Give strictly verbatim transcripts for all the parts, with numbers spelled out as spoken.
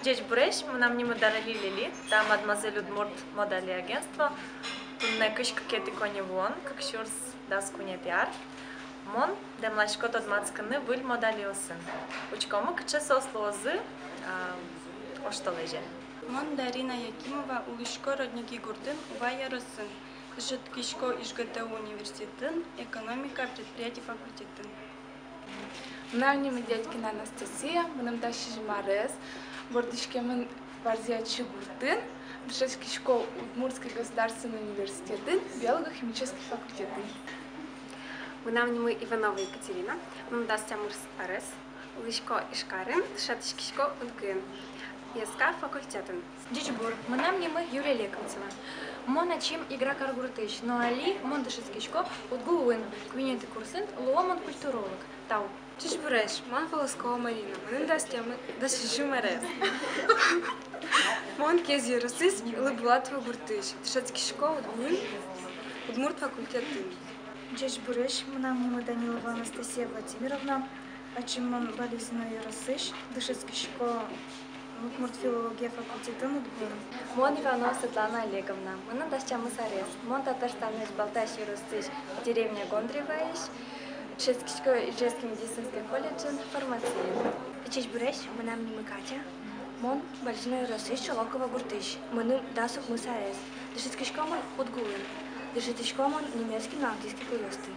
Ӟечбуресь, мынам нимы Дарали Лели, та «Мадемуазель Удмурт» модали агентство. Туннэ кызь кыкетӥ коньывуон, кык сюрс дас куинетӥ ар. Мон дэмласько тодматскыны выль модалиосын. Учкомы, кыӵе соос луозы, а, оштолэзе. Мон Дарина Якимова, улӥсько Родники гуртын, Ува ёросын. Дышетскисько ИжГТУ университетын, экономика, предприятие факультетын. Мынам нимы Дядькина Анастасия, мыным дас сизьым арес, вордӥськемын Варзи-Ятчи гуртын, дышетскисько Удмуртский государственный университетын, биолого-химический факультетын. Мынам нимы Иванова Екатерина, мыным дас тямыс арес, улӥсько Ижкарын, дышетскисько УдГУын, ИСК факультетын. Ӟечбур, мынам нимы Юлия Лекомцева. Мон ачим Игра каргуртысь, но али мон дышетскисько УдГУын, куинетӥ курсын, луо мон культуролог. Тау. Ӟечбуресь, мон Волоскова Марина, мыным дас тямы-, дас сизьым арес. Мон Кез ёросысь, Лыбулатово гуртысь, дышетскисько УдГУын, удмурт факультетын. Ӟечбуресь, мынам нимы Данилова Анастасия Владимировна, ачим мон Балезино ёросысь, дышетскисько удмурт филология факультетын, УдГУын. Мон Иванова Светлана Олеговна, мыным дас тямыс арес, мон Татарстанысь Балтась ёросысь, деревня Гондыревоысь, дышетскисько Ижевский медицинский колледжын, фармациен. Ӟечбуресь, мынам нимы Катя, мон Балезино ёросысь, Шолоково гуртысь, мыным дас укмыс арес, дышетскисько мон УдГУын, дышетӥсько мон немецкий но английский кылъёсты.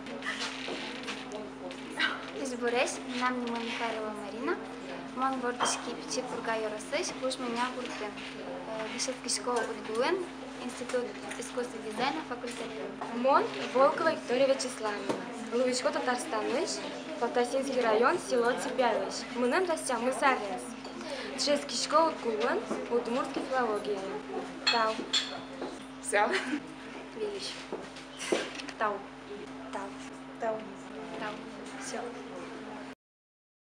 Ӟечбуресь, мынам нимы Михайлова Марина, мон вордӥськи Пичи Пурга ёросысь, Кужмыня гуртын, э, дышетскисько УдГУын, Институт искусств и дизайна факультетын. Мон Волкова Виктория Вячеславовна, улӥсько Татарстанысь, Палтасинский район, село Цепяйысь, мыным дас тямыс арес, дышетскисько УдГУын, удмурт филологиен. Тау. Всё. Весь. Тау. Тау.